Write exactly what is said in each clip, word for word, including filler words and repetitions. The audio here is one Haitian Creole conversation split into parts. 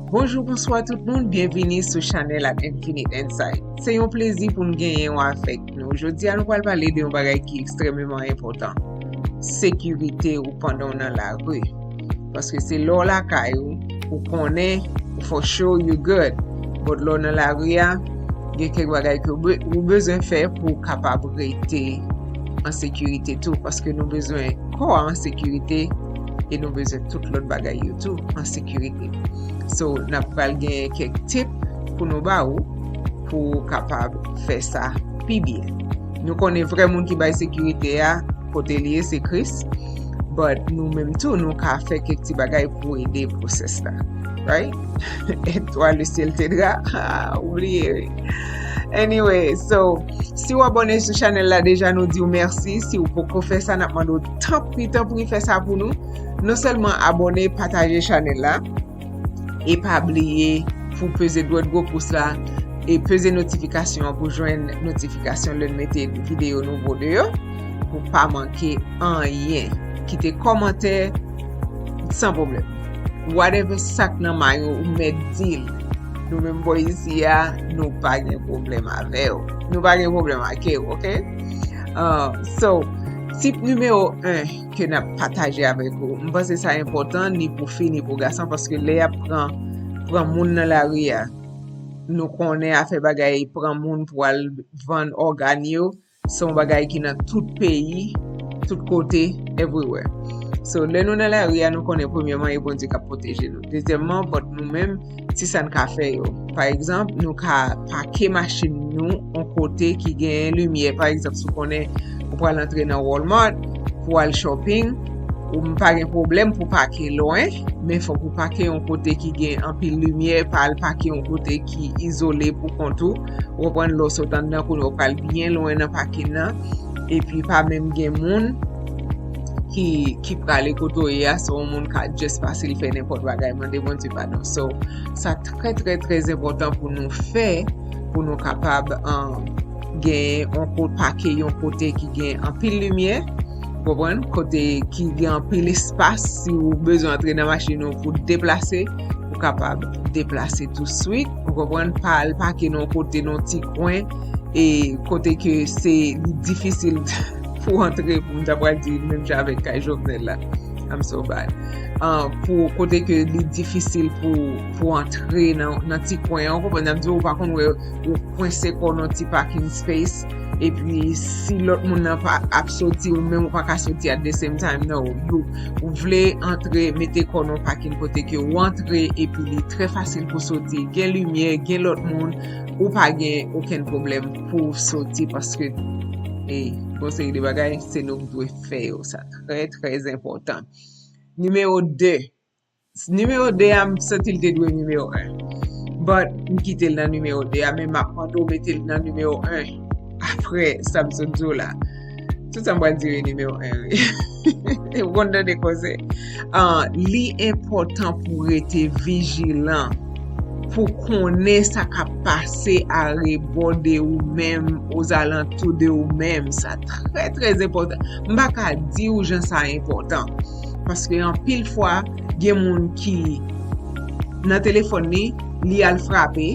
Bonjou, bonswa tout moun, byenvini sou chanèl At Infinite Insight. Se yon plezi pou n genyen w avèk nou. Jodi a, nou pral pale de yon bagay ki ekstrèmeman enpòtan, sekirite w pandan w nan lari. Paske se lè w lakay ou, ou konnen, ou for sure you good. But lè w nan lari a, gen kèk bagay ke ou be- ou bezwen fè pou w kapab rete an sekirite tou. Paske nou bezwen kò a an sekirite e nou bezwen tout lòt bagay yo tou an sekirite. So, n ap pral gen kèk tip pou nou ba ou pou w kapab fè sa pi byen. Nou konnen vrè moun ki bay sekirite a, kote li ye, se Kris. But nou menm tou, nou ka fè kèk ti bagay pou ede pwosès la. Right? Aide-toi, le ciel t'aidera. Ah, ou bliye, wi. Anyway, so, si w abòne sou chanèl la deja, nou di w mèsi. Si w poko fè sa, n ap mande w tanpri, tanpri fè sa pou nou. Non sèlman abòne, pataje chanèl la, e pa bliye pou peze dwèt gwo pous la e peze notifikasyon an pou jwenn notifikasyon lè n mete videyo nouvo deyò, pou pa manke anyen. Kite kòmantè san pwoblèm. Whatever sa k nan may ou, ou mèt di l. Nou menm bò isi a, nou pa gen pwoblèm avè w. Nou pa gen pwoblèm ak w, oke? Uh, so, tip nimewo en ke n ap pataje avèk ou, m panse sa enpòtan ni pou fi ni pou gason, paske lè y ap pran, pran moun nan lari a, nou konnen afè bagay pran moun pou al vann ògàn yo, se yon bagay ki nan tout peyi, tout kote, everywhere. So, lè nou nan lari a, nou konnen premyèman, e Bondye k ap pwoteje nou. Dezyèmman, but nou menm, ti sa n ka fè yo. Pa egzanp, nou ka pake machin nou yon kote ki gen limyè. Pa egzanp, si w konnen ou pral antre nan Walmart pou al shopping, ou pa gen pwoblèm pou pake lwen, men fòk ou pake yon kote ki gen anpil limyè, pa al pake yon kote ki izole pou kont ou. Ou konprann, lè w sot anndan, kounye a w pral byen lwen nan pakin nan, epi pa menm gen moun ki, ki prale kote w ye a, se yon moun ka just pase, l fè nenpòt bagay, mande Bondye padon. So, sa trè, trè, trè enpòtan pou nou fè, pou nou kapab, um, gen yon kote pake, yon kote ki gen anpil limyè, konprann, kote ki gen anpil espas, si w bezwen antre nan machin ou pou deplase, ou kapab deplase touswit, ou konprann, pa al pake nan yon kote, nan yon ti kwen, e kote ke se li difisil pou antre, pou m ta pral di menm jan avèk kay Jovenel la. I'm so bad. Ah, pou kote ke li difisil pou, pou antre nan, nan ti kwen an, ou konprann, n ap di w pa konn wè, ou kwense kò w nan ti parking space, epi si lòt moun nan pa ap soti, ou menm ou pa ka soti at the same time, non, ou, ou vle antre, mete kò w nan pakin kote ke w antre, epi li trè fasil pou soti, gen limyè, gen lòt moun, ou pa gen okenn pwoblèm pou w soti, paske, e, gon seri de bagay, se nou k dwe fè yo, sa trè, trè enpòtan. Nimewo de. Nimewo de a, m santi l te dwe nimewo en. But, m kite l nan nimewo de a, men m ap mande w mete l nan nimewo en. Apre sa m sot di w la. Tout sa m pral di yo nimewo en, wi. Ou konn tande konsèy. Ah, li enpòtan pou w rete vijilan, pou konnen sa k ap pase arebò de ou menm, ozalantou de ou menm. Sa trè, trè enpòtan. M pa ka di w jan sa enpòtan. Paske anpil fwa, gen moun ki nan telefòn li, li al frape,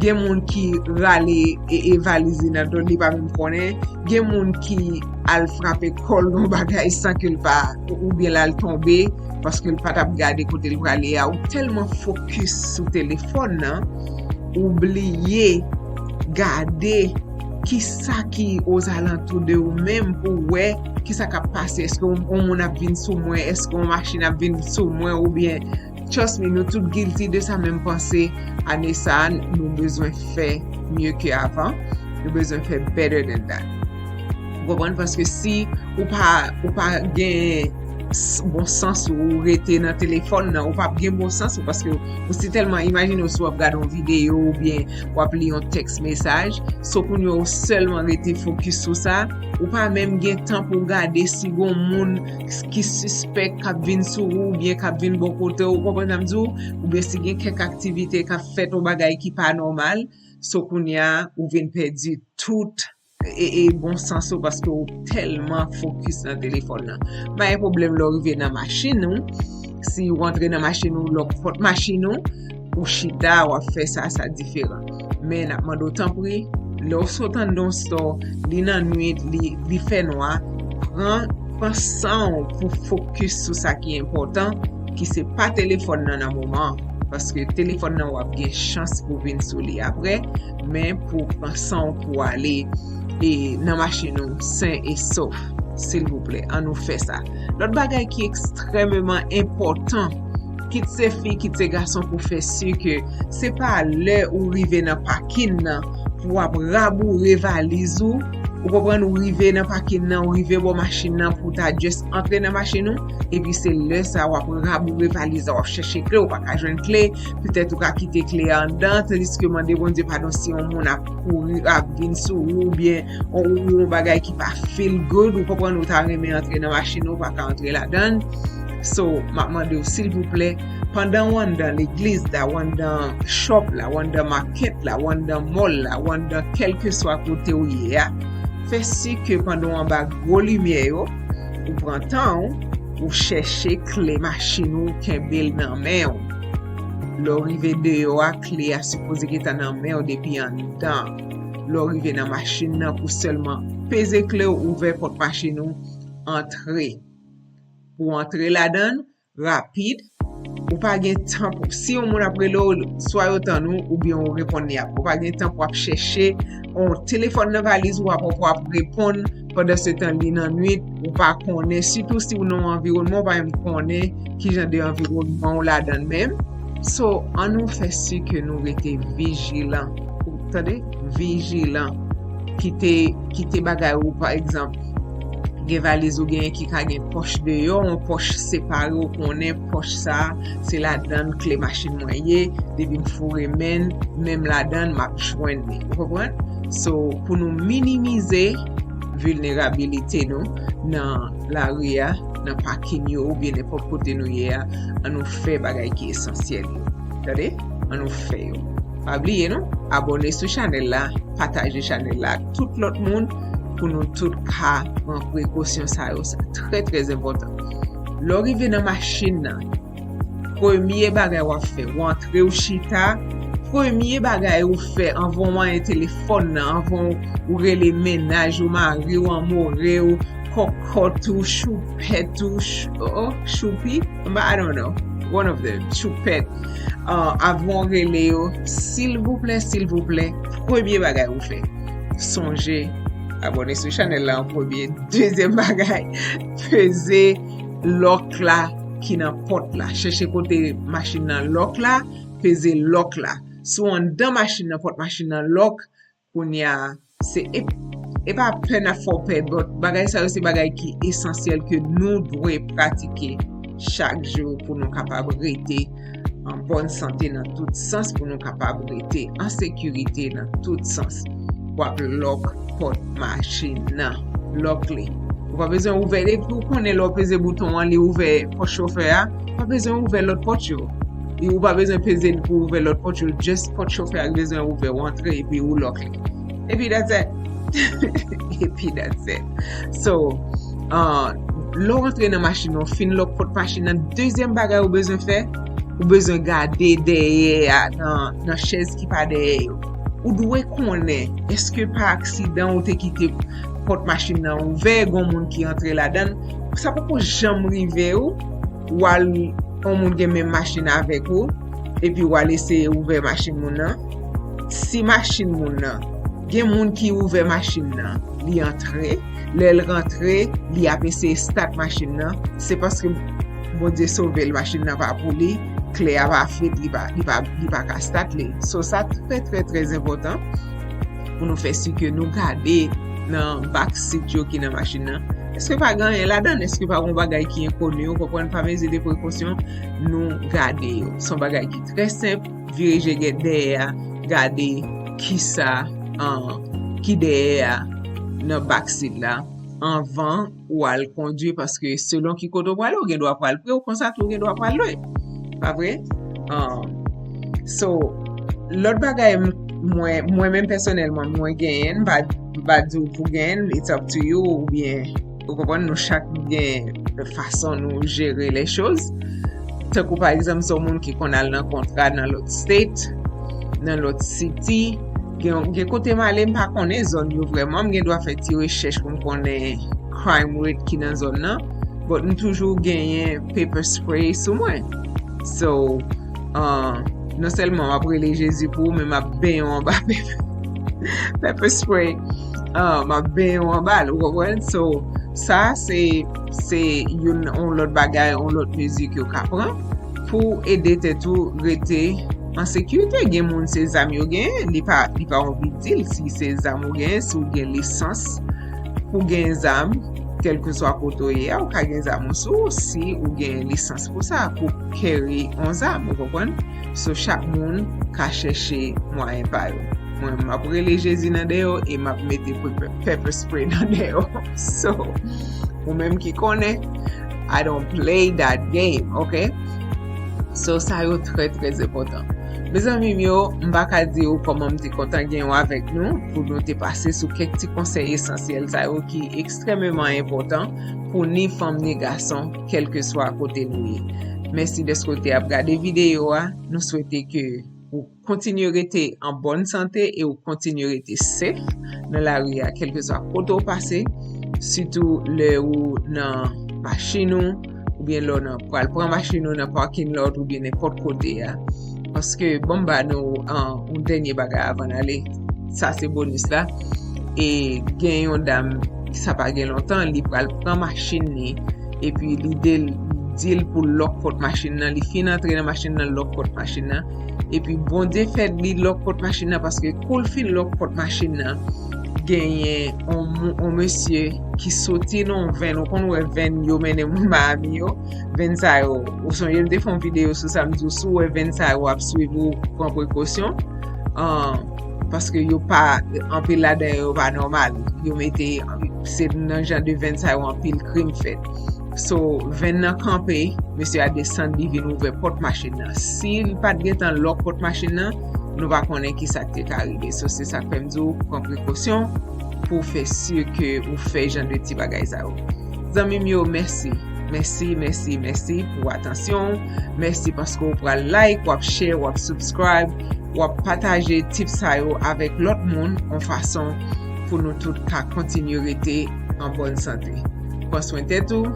gen moun ki rale e, e valiz li nan do l, li pa menm konnen, gen moun ki al frape kò l nan bagay san ke l pa, oubyen l al tonbe, paske l pa t ap gade kote l prale a. Ou tèlman fokis sou telefòn nan, ou bliye gade kisa ki ozalantou de ou menm pou w wè kisa k ap pase. Èske yon, yon moun ap vin sou mwen? Èske yon machin ap vin sou mwen? Oubyen, trust me, nou tout guilty de sa menm panse. Ane sa a, nou bezwen fè mye ke avan. Nou bezwen fè better than that. Ou konprann? Paske si ou pa, ou pa gen s- bon sans ou, ou rete nan telefòn nan, ou p ap gen bon sans ou, paske ou si tèlman, imajine w si w ap gade yon videyo oubyen w ap li yon text mesaj, so kounye a ou sèlman rete fokis sou sa, ou pa menm gen tan pou w gade si gon moun ki sispèk k ap vin sou ou oubyen k ap vin bò kote w, ou konprann sa m di w? Oubyen si gen kèk aktivite k ap fèt, yon bagay ki pa nòmal, so kounye a ou vin pèdi tout e, e bon sans ou, paske ou tèlman fokis nan telefòn nan. Pa gen pwoblèm lè w rive nan machin ou, si w antre nan machin ou, lòk pòt machin ou, ou chita, w ap fè sa, sa diferan. Men n ap mande w tanpri, lè w sot anndan yon store, li nan nwit, li, li fè nwa, pran, pran san w pou fokis sou sa ki enpòtan, ki se pa telefòn nan nan moman an. Paske telefòn nan w ap gen chans pou vin sou li apre, men pou pran san w pou ale e nan machin ou sen e sof. Silvouplè, ann nou fè sa. Lòt bagay ki ekstrèmeman enpòtan, kit se fi, kit se gason, pou fè si ke se pa lè ou rive nan pakin nan pou w ap raboure valiz ou, ou konprann, ou rive nan pakin nan, ou rive bò machin nan pou w ta just antre nan machin ou, epi se lè sa w ap raboure valiz la, w ap chèche kle, ou pa ka jwenn kle, petèt ou ka kite kle a anndan, tandiske mande Bondye padon si yon moun ap kouri, ap vin sou ou, oubyen ou, ou yon bagay ki pa feel good, ou konprann, ou ta renmen antre nan machin ou, ou pa ka antre ladan l. So, m ap mande w, silvouplè, pandan w anndan legliz la, w anndan shop la, w anndan market la, w anndan mall la, w anndan kèlkeswa kote w ye a, fè si ke pandan w anba gwo limyè yo, ou pran tan w, ou chèche kle machin ou, kenbe l nan men w. Lè w rive deyò a, kle a sipoze gentan nan men w depi anndan. Lè w rive nan machin nan, pou sèlman peze kle w, ouvè pòt machin ou, antre. Pou w antre ladan l, rapid. Ou pa gen tan pou, si yon moun ap rele w, swa yo tann ou, oubyen ou reponn li ap. Ou pa gen tan pou ap chèche yon telefòn nan valiz ou, apre pou ap reponn, pandan se tan li nan nwit, ou pa konnen, sitou si w nan yon anviwònman, ou pa menm konnen kijan de anviwònman w ladan l menm. So, ann nou fè si ke nou rete vijilan. Ou tande? Vijilan. Kite, kite bagay ou, pa egzanp, gen valiz ou genyen ki ka gen pòch deyò, yon pòch separe, ou konnen pòch sa, se ladan l kle machin mwen ye, depi m foure men, men m ladan l, m ap jwenn li. Ou konprann? So, pou nou minimize vilnerabilite nou nan lari a, nan pakin yo, oubyen nenpòt kote nou ye a, ann nou fè bagay ki esansyèl yo. Tande? Ann nou fè yo. Pa bliye non, abòne sou chanèl la, pataje chanèl la ak tout lòt moun pou nou tout ka pran prekosyon sa yo. Sa trè, trè enpòtan. Lè w rive nan machin nan, premye bagay w ap fè, w antre, w chita, premye bagay ou fè anvan w anyen telefòn nan, anvan w rele mennaj ou, mari w, anmore w, kòkòt ou, choupèt ou, ch-, oh, oh, choupi, I don't know, one of them, choupèt. Uh, avan w rele yo, silvouplè, silvouplè, premye bagay ou fè, sonje abòne sou chanèl la an premye. Dezyèm bagay, peze lòk la ki nan pòt la. Chèche kote machin nan lòk la, peze lòk la. Si w anndan machin nan, pòt machin nan lòk, kounye a, se, e, e pa pè n ap fè w pè, but bagay sa yo se bagay ki esansyèl ke nou dwe pratike chak jou pou nou kapab rete an bòn sante nan tout sans, pou nou kapab rete an sekirite nan tout sans. W ap lòk pòt machin nan. Lòk li. Ou pa bezwen ouvè, depi ou konnen lè w peze bouton an, li ouvè pòt chofè a, ou pa bezwen ouvè lòt pòt yo. E ou pa bezwen peze l pou ouvè lòt pòt yo, just pòt chofè a k bezwen ouvè, ou antre epi ou lòk li. Epi that's it. Epi that's it. So, uh, lè w antre nan machin nan, w fin lòk pòt machin nan, dezyèm bagay ou bezwen fè, ou bezwen gade dèyè a, nan, nan chèz ki pa dèyè yo. Ou dwe konnen, èske pa aksidan ou te kite pòt machin nan ouvè, gon moun ki antre ladan l? Sa poko janm rive w, w al, yon moun gen menm machin avèk ou, epi w al eseye ouvè machin moun nan. Si machin moun nan, gen moun ki ouvè machin nan, li antre, lè l rantre, li ap eseye stat machin nan, se paske Bondye sove l, machin nan pa pou li, kle a pa fèt, li pa, li pa, li pa ka stat li. So, sa trè, trè, trè enpòtan pou nou fè si ke nou gade nan back seat yo ki nan machin nan. Èske pa gen anyen ladan l? Èske pa gen bagay ki enkoni? Ou konprann, pa mezi de prekosyon, nou gade yo. Se yon bagay ki trè senp, vire je dèyè a, gade kisa, uh, ki dèyè a nan back seat la anvan ou al kondwi, paske selon ki kote w prale, ou gen dwa pral pre, ou konsa tou ou gen dwa pral lwen. Pa vre? Um, so, lòt bagay m-, mwen, mwen menm pèsonèlman, mwen genyen, m pa, m pa di w pou genyen, it's up to you, oubyen, ou konprann, nou chak gen fason nou jere les choses. Tankou pa egzanp, se yon moun ki konn al nan kontra nan lòt state, nan lòt city. Gen, gen kote m ale, m pa konnen zòn yo vrèman. M gen dwa fè ti rechèch pou m konnen crime rate ki nan zòn nan. But m toujou genyen pepper spray sou mwen. So, uh, non sèlman m ap rele Jezi pou ou, men m ap benyen w anba pepper spray. Uh, m ap benyen w anba l, ou konprann? So, sa se, se yon, yon lòt bagay, yon lòt mezi ke w ka pran pou ede tèt ou rete an sekirite. Gen moun se zam yo genyen, li pa, li pa yon big deal si se zam ou genyen, si w gen lisans pou gen zam, kèlkeswa kote w ye a, ou ka gen zam ou sou ou si ou gen lisans pou sa, pou carry yon zam, ou konprann? So, chak moun ka chèche mwayen pa yo. Mwen, m ap rele Jezi nan dèyè w e m ap mete pepper, pepper spray nan dèyè w. So, ou menm ki konnen, I don't play that game, ok? So, sa yo trè, trè enpòtan. Mezanmi m yo, m pa ka di w kòman m te kontan gen w avèk nou, pou nou te pase sou kèk ti konsèy esansyèl sa yo ki ekstrèmeman enpòtan pou ni fanm ni gason, kèlkeswa kote nou ye. Mèsi dèske w te ap gade videyo a. Nou swete ke ou kontinye rete an bòn sante e ou kontinye rete safe nan lari a, kèlkeswa kote w pase, sitou lè ou nan machin ou, oubyen lè w nan pral pran machin ou nan parking lot oubyen nenpòt kote a. Paske, bon, m ba nou, uh, yon dènye bagay avan n ale. Sa se bonis la. E gen yon dam, sa pa gen lontan, li pral pran machin li, epi li de-, di l pou lòk pòt machin nan, li fin antre nan machin nan, lòk pòt machin nan. Epi Bondye fè li lòk pòt machin nan, paske kou l fin lòk pòt machin nan, genyen on, on mesye ki soti nan yon venn, ou konn wè venn yo mennen moun Miami yo, venn sa yo, ou sonje m te fè yon videyo sou sa, m di w si w wè venn sa yo ap swiv ou, pran prekosyon. Ah, paske yo pa, anpil ladan yo pa nòmal. Yo mete, se nan jan de venn sa yo anpil krim fèt. So, venn nan kanpe, mesye a desann, li vin ouvè pòt machin nan. Si l pa t gentan lòk pòt machin nan, nou pa konnen ki sa k te ka rive. So, se sa k fè m di w, pran prekosyon pou w fè si ke ou fè jan de ti bagay sa yo. Zanmi m yo, mèsi. Mèsi, mèsi, mèsi pou atansyon w. Mèsi paske w pral like, w ap share, w ap subscribe, w ap pataje tip sa yo avèk lòt moun, yon fason pou nou tout ka kontinye rete an bòn sante. Pran swen tèt ou,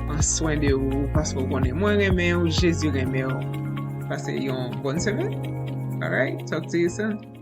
pran swen de ou, paske w konnen mwen renmen w, Jezi renmen w. Pase yon bòn semèn. Alright, talk to you soon.